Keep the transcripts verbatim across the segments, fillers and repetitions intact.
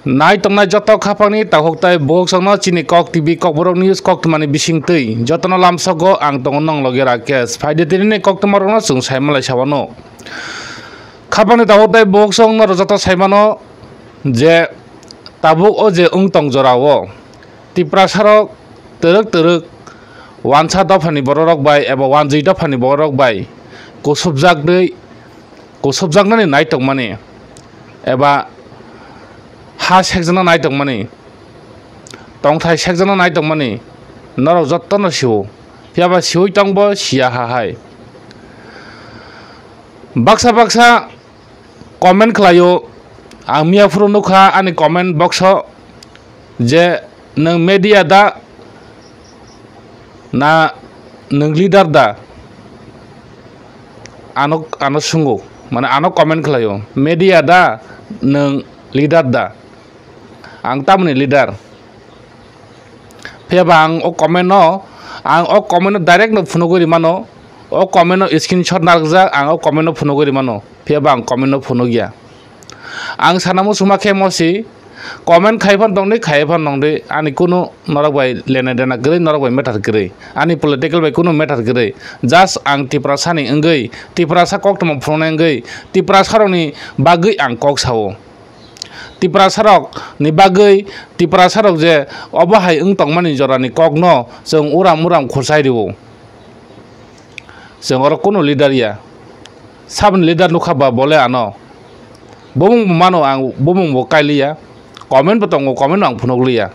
Nai tongnai joto khapangni takhuk tai bukhuk songno chini Kok T V Kokborok News koktwmani bisingtwi jotono lamsogo ang tongo nong loge Rakesh. Phaide tinini koktwmarokno chwng saimanlai sawano. Khapangni takhuk tai bukhuk song norok joto saimano je tabuk o je wng tong jorao Tiprasarok twrwk twrwk wansa dophani bororok bai eba wanjwi dophani bororok bai kusubjaknwi, kusubjaknani nai tongmani eba ha sekjakna nai tongmani, tongthai sekjakna nai tongmani norok jotono sio. Phiya ba siwi tongbo siya ha hai. Baksa baksa comment khlaio, ang miya phuru nukha ani comment box o je nwng media da na nwng leader da, ano, ano sungo, mane ano comment khlaio, media da nwng leader da, ang tamoni leader. Phiya ba ang o comment no, ang o comment no direct no phunugwi rimano, o comment no screenshot narwkjak, ang o comment no phunugwi rimano, phiya ba ang comment no phunukya. Ang sana muchungma khe mosi comment khai phan tongdi, khai phan tongdi, ani kunu norok bai lena dena kwrwi, norok bai matter kwrwi, ani political bai kunu matter kwrwi. Just ang Tiprasani wngwi, Tiprasa koktwma phunuknai wngwi, Tiprasarokni bagwi ang kok sao. Tiprasarokni bagwi, Tiprasarok je obo hai wng tongmani jorani kokno chwng uram uram khurchai rwo. Chwng oro kunu leader ya. Saboni leader nukha ba bole ano. Bumung bo mano ang, bumung bo kailiya. Comment bo tongo, comment bo ang phunukliya.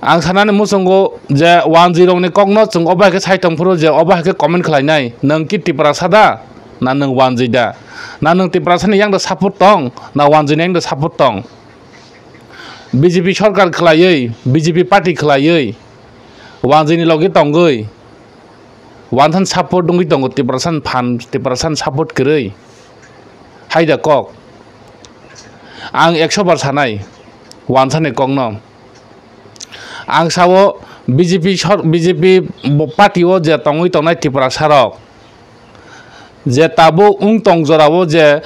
Ang sanani muchungo je wanjwi rokni kokno chwng obo hai khe sai tong phuru je obo hai khe comment khlainai, nwng ki Tiprasa da? Na nwng wanjwi da? Na nwng Tiprasani yang da support tong? Na wanjwini yang da support tong? B J P sorkar khlaiwi, B J P party khlaiwi, wanjwini logi tongwi, wansan support wngwi tongo, Tiprasani phan, Tiprasani support kwrwi. Hai da kok. Ang ekso bar sanai, wansani kokno. Ang sao B J P sor-, B J P bo party o je tongwi tongnai Tiprasa rok, je tabuk wng tong jorao je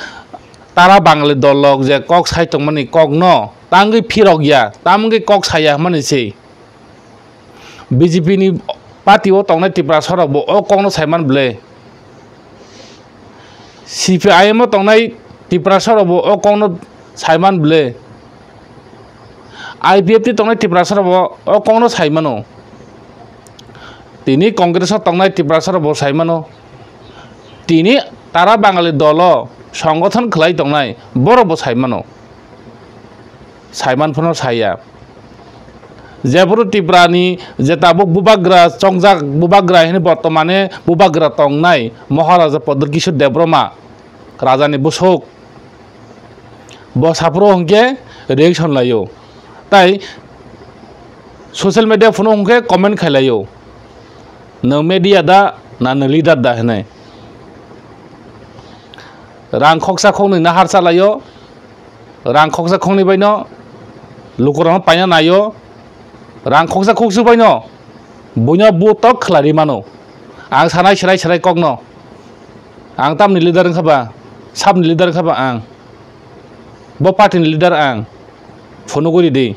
tara Bangali dol rok je kok sai tongmani kokno tangwi phirok ya, tamungwi kok saya hwnmani se. B J P ni party o tongnai Tiprasa rok bo o kokno saiman ble. C P I M o tongnai Tiprasa rok bo o kokno saiman ble. I P F T tongnai Tiprasa rok bo o kokno saimano. Tini Congress o tongnai Tiprasa rok bo saimano. Tini tara Bangali dolo songothon khlai tongnai borok bo saimano. Saiman phano saya. Jephuru Tripura ni je tabuk bubagra chongjak, bubagra hini bortomane bubagra tongnai Maharaja Prodot Kishore Debbarma, Raja ni bwswk, bo saphuru hwnkhe reaction laio. Tai social media phunu hwnkhe comment khailaio, "Nwng media da na nwng leader da?" hinwi. Rang khoksa khoknwi nahar chalaio, rang khoksa khoknwi baino lukurokno paina naio, rang khoksa khoksu baino buino butok khlari mano. Ang sanai serai serai kokno, ang tamni leader wngkha ba, sabni leader wngkha ba ang, bo party ni leader ang, phunugwi ridi.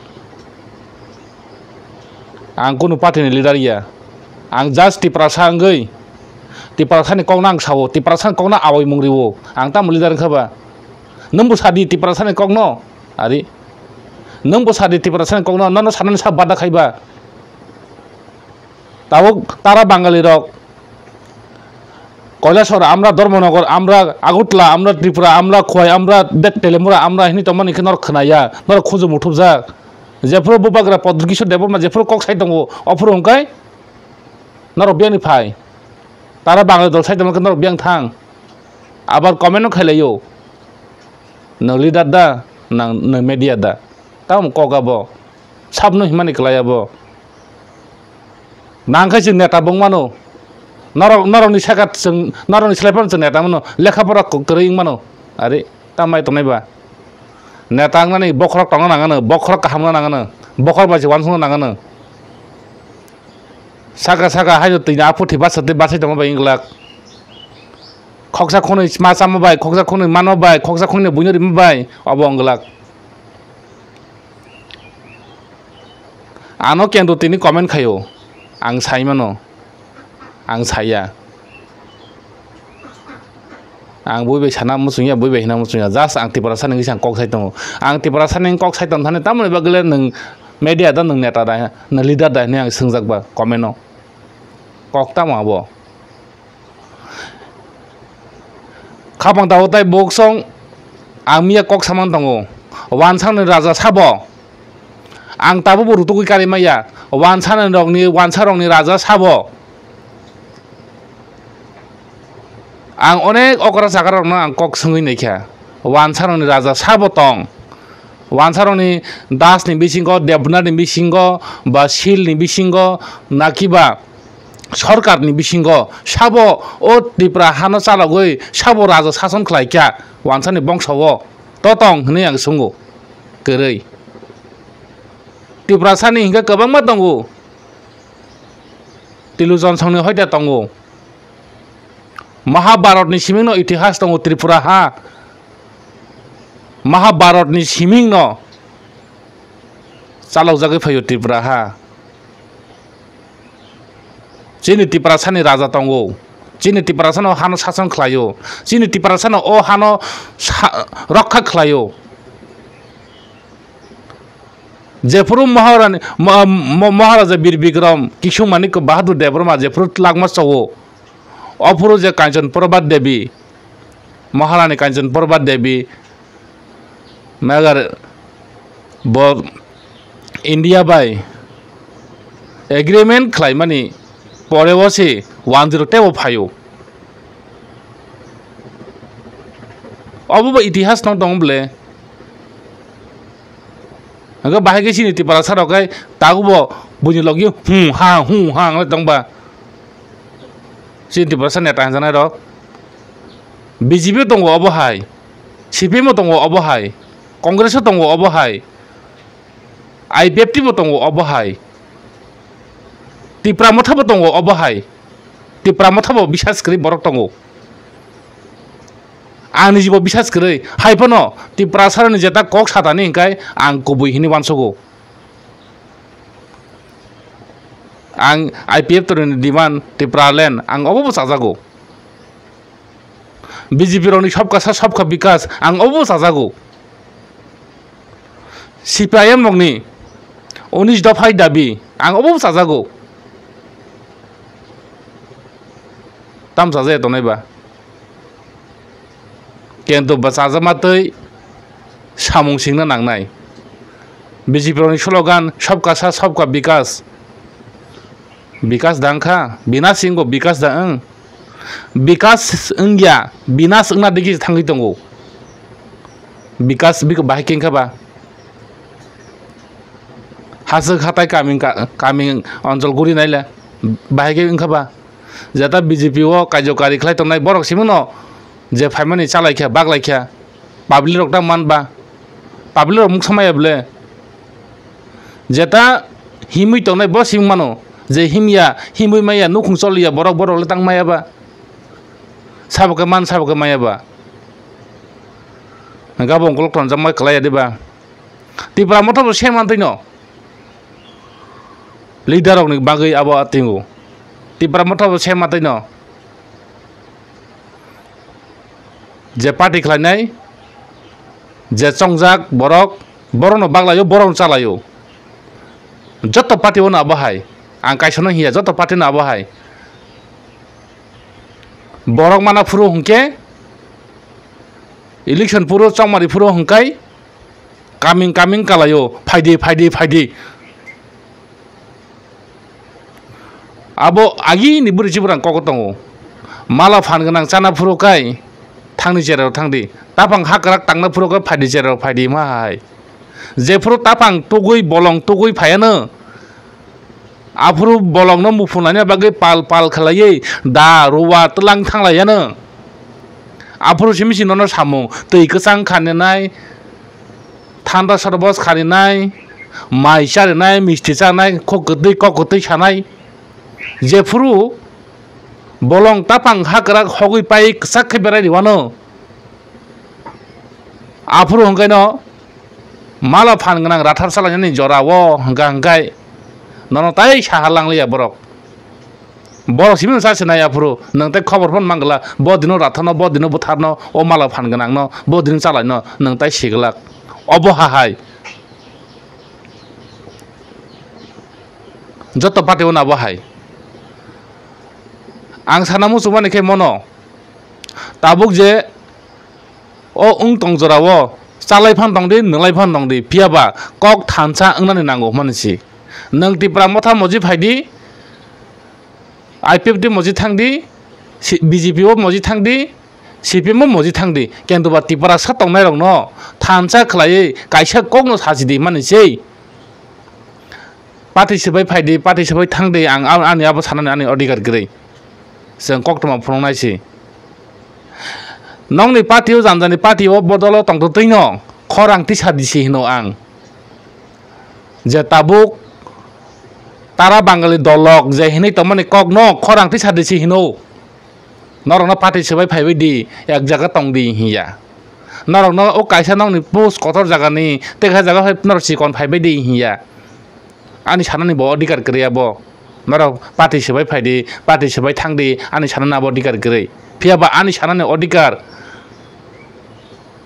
Ang kunu party ni leader ya. Ang just Tiprasa wngwi, Tiprasa ni kokno ang sao, Tiprasa ni kokno awi mung rio. Ang tamo leader wngkha ba? Nwng bo sadi Tiprasa ni kokno. Ari. Nwng bo sadi Tiprasa ni kokno, nono sanani sa bada khaiba. Tabuk tara Bangali rok Kailasor, amra Dharmanagar, amra Agartala, amra Tripura, amra Khowai, amra det Telemura, amra hini tongmani khe norok khwnaya, norok khunju muthubjak. Jephuru bubagra Prodot Kishore Debbarma jephuru kok sai tongo, ophuru hwnkhe norok biyangni phai. Tara Bangali dol sai tongma khe norok biyang thang. Abar comment no khailaio. Nwng leader da, nang, nwng media da? Tamo kok abo. Sabno himani kwlai abo. Nang khai chwng neta bung mano. Norok, norokni saka chwng, norokni slai phano chwng neta mano. Lekha pora kwrwi wng mano. Ari, tamai tongnai ba? Neta wngnani bokhorok tongna nangano, bokhorok kaham wngna nangano, bokhorok bai se uansukna nangano. Saka saka haino twi ni aphuthi basa twi basai tongma bai wng glak. Khoksa khonwi ma chama bai, khoksa khonwi manma bai, khoksa khonwi buino rima bai, obo wng glak. Ano kendro tini comment khaio, ang saimano, ang saya. Ang bui bai sana muchungya, bui bai hina muchungya. Just ang Tiprasa ni wngwi ang kok sai tongo. Ang Tiprasa ni kok sai tong thani tamoni bagwi le nwng media da, nwng neta da, nwng leader da hinwi ang swngjak ba comment o. Kok tamo abo? Khapang tabuk tai buk song ang miya kok saman tongo. Wansang ni raja sabo. Ang tabuk bo rutugwi kari maya. Wansang ni rokni, wansa rokni raja sabo. Ang onek okra chakra rokno ang kok swngwi naikha. Wansarokni raja sabo tong? Wansarokni dasni bisingo, debnarni bisingo, ba silni bisingo, nakiba sorkarni bisingo sabo o Tripura hano chalogwi sabo raja sason khlaikha wansani bongsowo? To tong hwnwi ang swngo. Kwrwi. Tiprasani hinkhe kwbangma tongo. Tilu Jonsongni hoite tongo. Mahabharatni simingno itihas tongo Tripura ha. Mahabharatni simingno chalokjagwi phaio Tripura ha. Chini Tiprasani raja tongo. Chini Tiprasano hano sason khlaio. Chini Tiprasano o hano sa-, rokha khlaio. Jephuru Maharani, Ma-, Ma-, Maharaja Bir Bikram Kisung Manik Bahadur Debbarma jephuru tlangma chowo, ophuru je Kanchan Prabha Devi, Maharani Kanchan Prabha Devi, magar bo India bai agreement khlaimani pore o se one zero tebo phaio. Obo bo itihas no tong bole. Hwnkhe bahai khe chini Tiprasa rok khe tago bo buini logi hu ha hu ha wngwi tong ba. Chini Tiprasa neta hwnjanai rok B J P tongo obo hai, C P M o tongo obo hai, Congress o tongo obo hai, I P F T bo tongo obo hai, Tipra Motha bo tongo obo hai, Tipra Motha bo bisas kwrwi borok tongo. Ang nijibo bisas kwrwi, hai phano Tiprasarokni jeta kok satani hwnkhe ang kubui hinwi uansugo. Ang I P F T ni demand Tipraland, ang obo bo chajago. B J P rokni Sabka Sath Sabka Bikas, ang obo bo chajago. C P I M rokni unis dophai dabi, ang obo bo chajago. Tam chajaya tongnai ba? Kintu bwchajakma twi samung singna nangnai. B J P rokni slogan Sabka Sath Sabka Bikas. Bikas da wngkha? Binas wngkha, bikas da wng? Bikas wngya, binas wngna digi thangwi tongo. Bikas bik-, bahai khe wngkha ba? Haswk hatai kami ka-, kami onjol guri naile bahai khe wngkha ba? Jeta B J P o kaijo kari khlai tongnai borok simi no je phaimani chalai kha, baglai kha, public rok ta man ba, public rok muksa maya bole. Jeta himwi tongnai bo simi mano, je himya, himwi maya, nukhung choliya borok, borok le tang maya ba, sabo khe man, sabo khe maya ba. Gabon kolok tonjak mai khlai ya de ba. Tipra Motha bo se mantwi no. Leader rokni bagwi abo atingo. Tipra Motha bo se mantwi no. Je party khlainai, je chongjak borok, borokno baglaio, borokno chalaio. Joto party o no abo hai. Ang kaisa no hiya, joto party no abo hai. Borok mana phuru hwnkhe, election phuru, chongmari phuru hwnkhe, kaming kaming kalaio, phaidi, phaidi, phaidi. Abo agini bwrwi chibrang kok tongo. Mala phan gwnang chana phuru kai thangni cherao thangdi. Taphang hakrak tangna phuru kai phaidi cherao phaidi ma hai. Jephuru taphang tugui bolong tugui phaiano. Aphuru bolongno muphunani bagwi pal pal khlaiwi da ruwa twlang thanglaiano. Aphuru simi sinono samung twi kwchang khaninai, thanda sorbos khaninai, mai charinai, misti chanai, khok kwtwi kok kwtwi sanai. Jephuru bolong taphang hakrak hogwi pai kwchak khe berai riwano. Aphuru hwnkhe no mala phan gwnang rathar salainani jora o hwnkha hwnkhe Nono tai saha langliya borok. Borok simi sa sinai aphuru nwng tai khobor phano mangla, bo dino rathano, bo dino butharno, o mala phan gwnangno, bo dino chalaino nwng tai siglak. Obo hahai. Joto party o nabo hai. Ang sana muchungmani khe mono. Tabuk je o wng tong jorao chalai phan tong di, nwnglai phan tong di, phiya ba kok thansa wngnani nango hwnmani si. Nwng Tipra Motha moji phai di, I P F T moji thang di, si-, B J P o moji thang di, C P M o moji thang di, kintu ba Tiprasa tongnai rokno thansa khlaiwi kaisa kokno sachi di hwnmani sei. Party swbai phai di, party swbai thang di, ang, ang, ani abo sanani ani odhikar kwrwi. Chwng koktwma phunuknai si. Nokni party o, jani jani party o bodol o tongtwtwino khorang tisa di si hino ang. Je tabuk tara Bangali dolok je hinwi tongmani kokno khorang tisa di si hino. Norokno party swbai phaibai di, ek jaga tong di hinya. Norokno o kaisa nokni post kotor jagani, tei kaisa jaga phai norok chikon phaibai di hinya. Ani sanani bo odhikar kwrwi abo. Norok party swbai phai di, party swbai thang di, ani sanani abo odhikar kwrwi. Phiya ba ani sanani odhikar.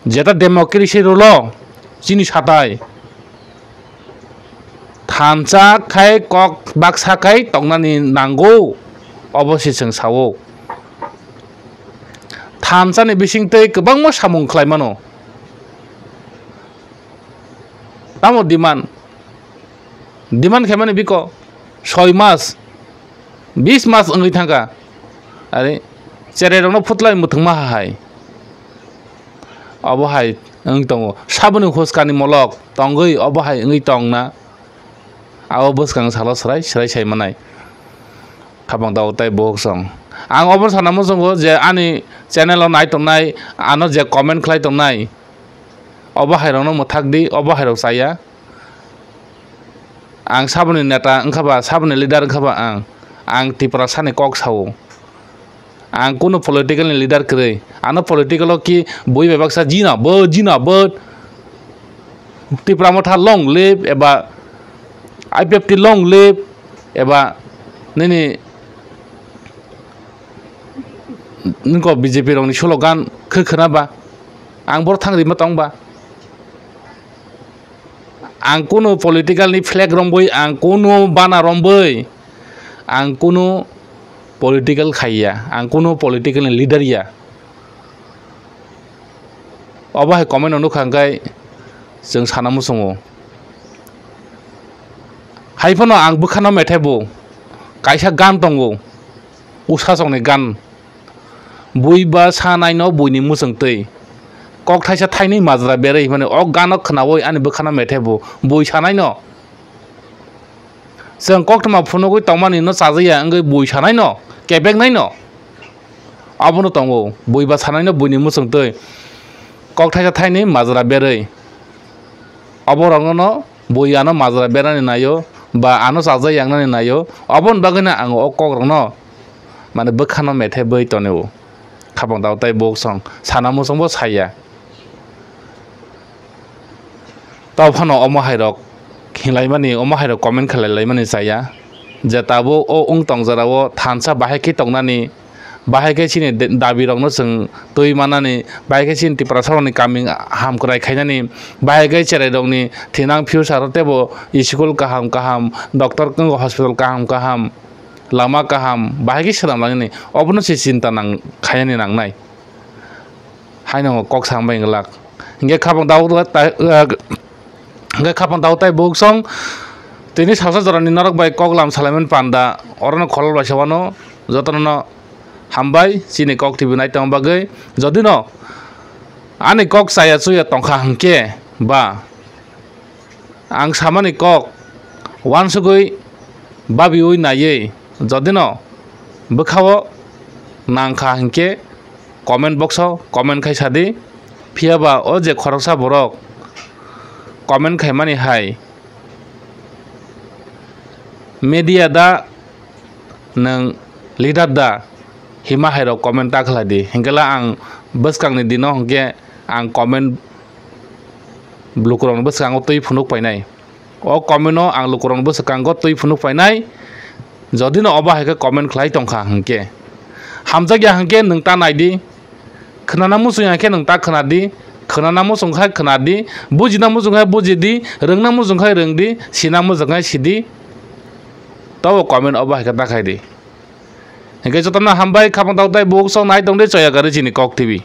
Jeta democracy rule o chini satai thansa khai kok baksa khai tongnani nango, obo se chwng sao. Thansa ni bising twi kwbangma samung khlai mano. Tamo demand, demand khaimani biko soi mas, bis mas wngwi thangkha. Are, cherai rokno phutlai muthungma hai. Obo hai wng tongo. Saboni huskani molok tongwi obo hai wngwi tongna. Abo bwskang salo swrai swrai sai manai. Khapang tao tai bohok song. Ang obo sana muchungo je ani channel o nai tongnai, ano je comment khlai tongnai, obo hai rokno mwthak di, obo hai rok chaya. Ang saboni neta wngkha ba, saboni leader wngkha ba ang, ang Tiprasani kok sao. Ang kunu political ni leader kwrwi. Ano political o ki bui bai baksa jina bo, jina bo. Tipra Motha long live eba I P F T long live eba nini nungko B J P rokni slogan khe khwna ba. Ang boro thang rima tong ba. Ang kunu political ni flag romboi, ang kunu bana romboi, ang kunu political khaiya, ang kunu political ni leader ya. Obo hai comment no nukha hwnkhe chwng sana muchungo. Hai phano ang bwkhano methai bo kaisa gan tongo, usasongni gan. Bui ba sanai no buini muchung twi. Kok thaisa thainwi majra berwi hwnmani o gano khwnaui ani bwkhano methebo bui sanai no. Chwng koktwma phunugwi tongmani no chajakya wngwi bui sanai no, kebeknai no. Abono tongo bui ba sanai no buini muchung twi. Kok thaisa thainwi majra berwi. Oborokno no bui ano majra berani naio, ba ano chajak yangnani naio, oboni bagwino ang o kokrokno, mane, bwkhano methebwi tonio. Khapang tao tai bok song sana muchungbo saya. Tao phano omo hairok hinlaimani, omo hairok comment khlai laimani chaya, je tabuk o wng tong jorao thansa bahai khe tongnani, bahai khe chini de-, dabi rokno chwng twi manani, bahai khe chini Tiprasa rokni kami hamkrai khainani, bahai khe cherai rokni thinang future o teibo school kaham kaham, doctor wngkha hospital kaham kaham, lama kaham, bahai khe swnam lainani, obono se chinta nang khainani nangnai. Haino kok sambai glak. Hingkhe khapang tao ta-, ta-, Hingkhe khapang tao tai buk song tini salsa jorani norok bai kok lam salaimani panda orono kholol bai se wano jotono hambai chini kok T V nai tongma bagwi. Jodi no ani kok chaya chuya tongkha hwnkhe ba ang samani kok wansugwi babiui naiwi jodi no bwkhao nangkha hwnkhe comment box o comment khai sadi. Phiya ba o je khoroksa borok comment khaimani hai media da nwng leader da hima hai rok comment ta khlai di, hinkhe la ang bwskang ni dino hinkhe ang comment blukurok ni bwskango twi phunuk painai. O comment no ang lukurokni bwskango twi phunuk phainai. Jodi no obo hai khe comment khlai tongkha hwnkhe, hamjakya hwnkhe nwng ta naidi. Khwnana muchung ya khe nwng ta khwnadi. Khwnana muchung khai khwnadi. Bujina muchung khai bujidi. Rwngna muchung khai rwngdi. Sina muchung khai sidi. Tobo comment obo hai khe ta khaidi. Hwnkhe jotono hambai, khapang tok tei bukhuk sok nai tongdi Choya Gari chini Kok T V.